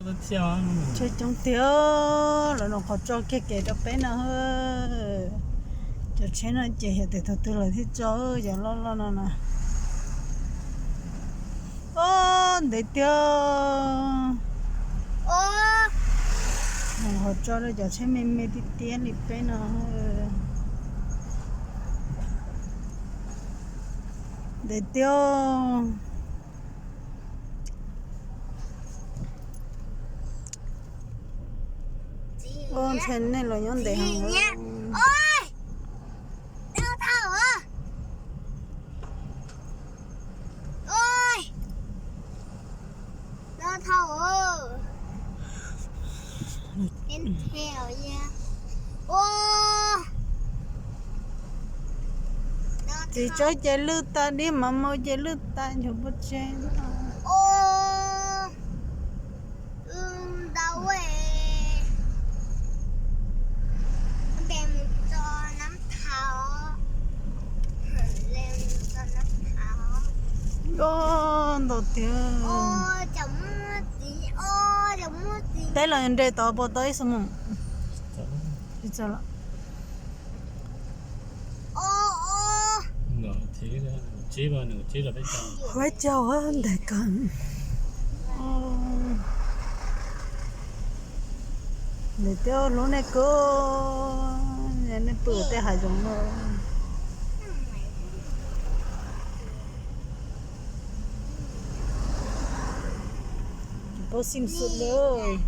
Tsheb coob tiag, lawv nyuam qhuav tso kiag kev rau peb no. Cov tsheb no ces yog tias tus twg lawv thiaj tso, cov loj loj no na. Ob, ntev tiag. Nyuam qhuav tso rau cov tsheb me me tiag tiag li peb no. Ntev tiag. Ua ntshe nej los nyob ntev heev. Txiv tsawb ces lwj tas, dib mas mau ces lwj tas, nchuav pov tseg. Ntau tiag. Teb los nres tod puas tau ib xuab moos? Tsis txawj lawm. Peb caug ntev kawg. Ntev tiag, hlub nej kawg, nej pw tej hav zoov no. Paub xim xwm lawm.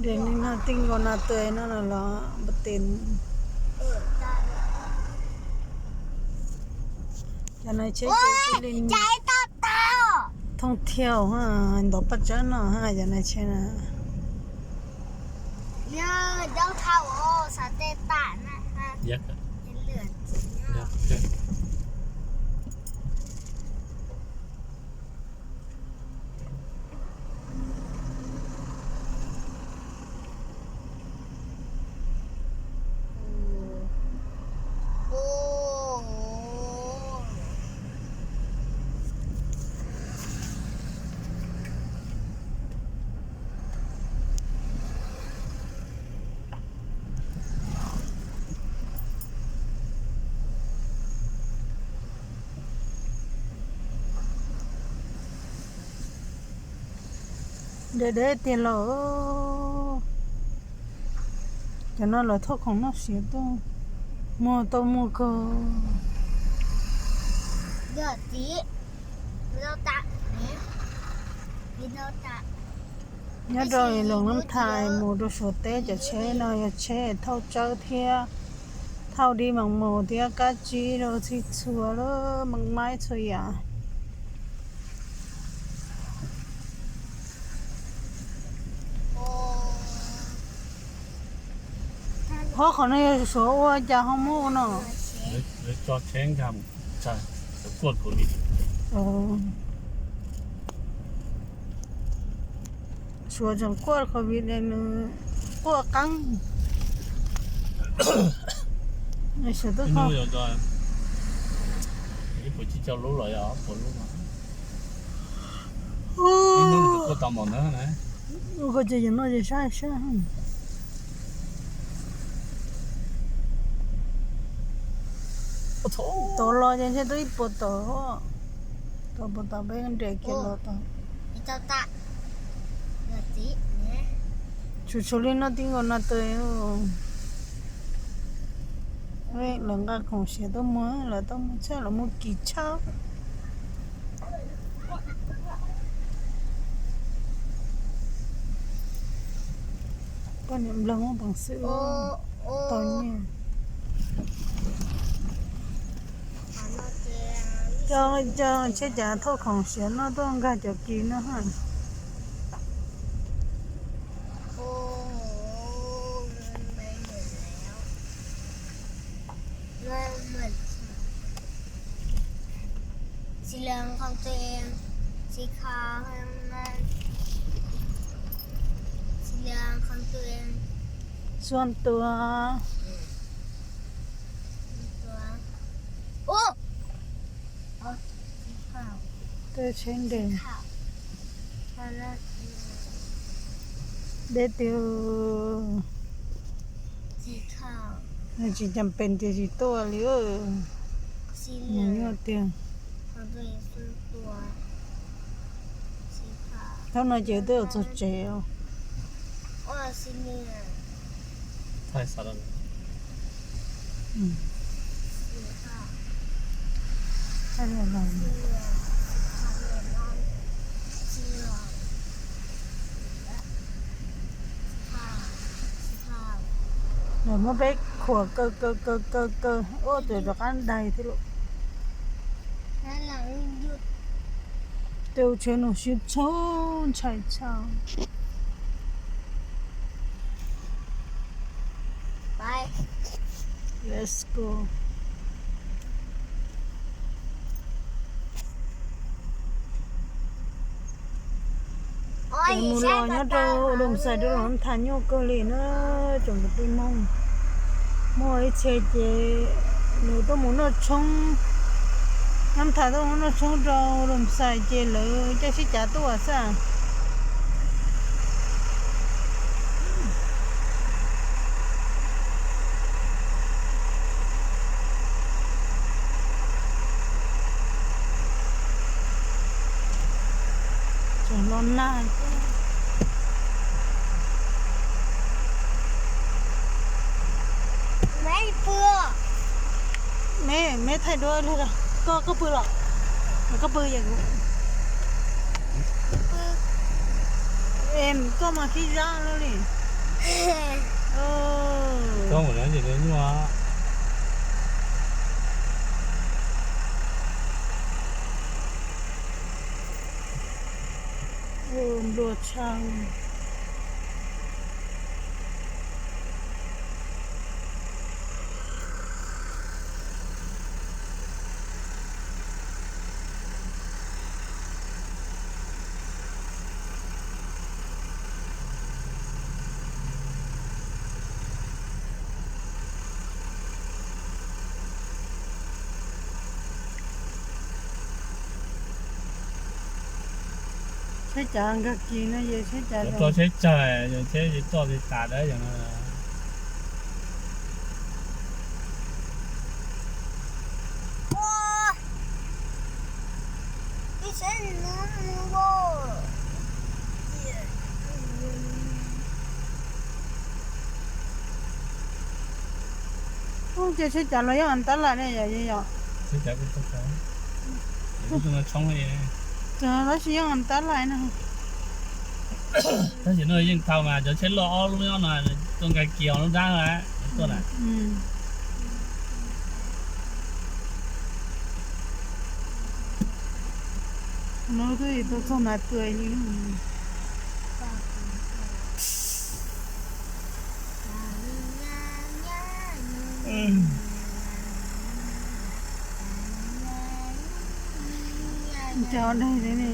Nres li no tij nkaus no tuaj no los npaj tes. Cov no tsheb ces cia li thooj thiaus, ntov paj tsawb no, cov no tsheb na. Deb deb tiag los. Cov no lawv thauj khoom noj siav tuaj, muag tau muag kawg. Nyob rau Loos Nam Thais mus rau Suav teb cov tsheb no yog tsheb thauj tsawb thiab thauj dib mas mus thiab kab tsib rau txhij txhua lub meej maib txhua yam. Ho qhov no yog Suav ua cas ho muab ua no? Suav tseem kuaj covid, nws kuaj qeeb. Suav twb ib puas tsib caug lub los yog ob puas lub no. Ib hnub nws kuaj tau npaum ntawd na. Ua koj ces yog no ces saib saib. Tod los ces ntshe twb ib puas tod, tod puas tod peb nres kiag los tod. Tshuav tshuav li no tij nkaus no tes. Lawv nqa khoom siav tuaj muag, lawv tuaj muag tshaj, lawv muag kis tshaj. Poj niam Nplog muaj peev xwm tau nyiaj. Cov, cov tsheb cav thauj khoom siav no tuaj nkag cov kis no ha. Xuam Tuam. Tsheb nres deb tiag. Tsis cam pes tias tsis tuaj li. Nws nyuaj tiag. Thaum no ces twb yuav txog tsev os. Lawv muab peb khuam kaw kaw kaw kaw kaw ua tus rov qab daig thiab lauj. Tej tsheb no siab tshaj, ntshai tshaj. Let's go. Ces mus los nyob rau Doo Xais rau Nab Thas nyuaj kawg li na, tsoom kwv tij Hmoob. Muaj ib txhia ces nws tuaj mus noj tshoob, Nab Thas tuaj mus noj tshoob rau Doo Xais ces lawv caij sib cav tuaj xwb. Tseem los nag. Me, me thaij duab, koj, koj pw los, koj pw. Em, koj mas khib zab luaj li. Nplua tshaj. Tsheb cav nkag kis no yog tsheb cav, tsheb cav, yog tsheb tsis txoj tsis tas dab yog no. Ces tsheb cav los yeej an tab lais ne yom, yom. Tab sis yeej an tab lais na. Tab sis no yeej tau mas cov tsheb loj ob lub nyob no tuaj nkag kiag lub dab tuaj na. No twb tau txog ntais pw li. Cov daig li ne.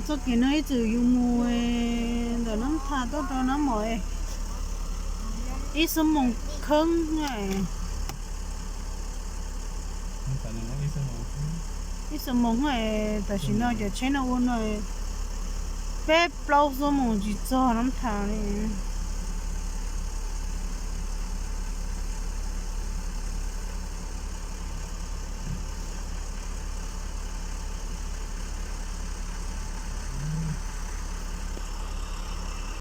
Txoj kev no ib txwm yus mus ntawm Nab Thas tuaj rau Nab Mom ib xuab moos kheeb. Ib xuab moos, tam sim no cov tsheb no ua no peb plaub xuab moos tsis txog Nab Thas li.